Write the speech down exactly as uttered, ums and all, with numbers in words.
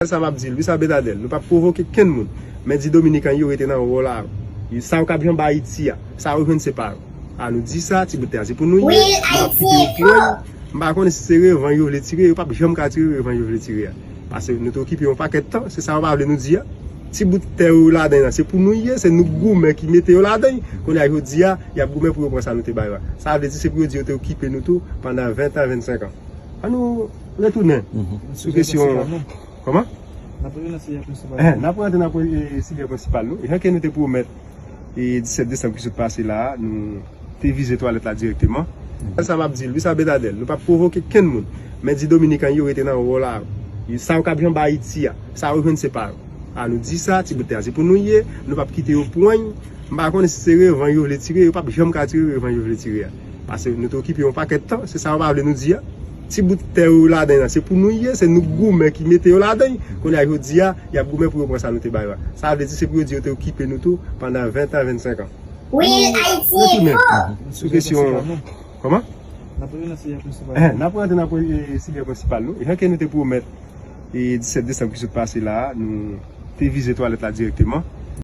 Sa m ap di l, Luis Abinader, nou p ap pwovoke kenn moun. Men di Dominiken yo rete nan wòl a yo. Sa yo k ap janbe Ayiti a, sa yo jwenn se pa yo. A nou di sa, ti bout tè a se pou nou ye, nou p ap kite yo pran l. M pa konnen si se revanj yo vle tire, yo p ap janm ka tire revanj yo vle tire a. Paske nou te okipe yon pakèt tan, se sa yo pa vle nou di a. Ti bout tè yo ladan l la, se pou nou ye, se nou k goumen ki mete yo ladan l. Kounye a jodi a, y ap goumen pou yo pran sa nou te ba yo a. Sa vle di se pou yo di yo te okipe nou tou pandan ven tan, vennsenk an. An nou retounen sou kesyon. Kòman? N ap retounen nan sijè prensipal. N ap retounen nan sijè prensipal nou. Jan ke nou te pwomèt, e disèt desanm ki sot pase la a, nou te vize twalèt la dirèkteman. Sa m ap di l, Luis Abinader, nou p ap pwovoke kenn moun. Men di Dominiken yo rete nan wòl a yo. Sa yo k ap janbe Ayiti a, sa yo jwenn se pa yo. A nou di sa, ti bout tè a se pou nou ye, nou p ap kite yo pran l. M pa konnen si se revanj yo vle tire, yo p ap janm ka tire revanj yo vle tire a. Paske nou te okipe yon pakèt tan, se sa yo pa vle nou di a. Ti bout tè yo ladan l la, se pou nou ye, se nou k goumen ki mete yo ladan l. Kounye a jodi a, y ap goumen pou yo pran sa nou te ba yo a. Sa vle di se pou yo di yo te okipe nou tou pandan ven tan, vennsenk an. Wi, Ayiti. Retounen sou kesyon. Kòman? N ap retounen nan sijè prensipal. N ap retounen nan sijè prensipal nou. Jan ke nou te pwomèt, e disèt desanm ki sot pase la a, nou te vize twalèt la dirèkteman.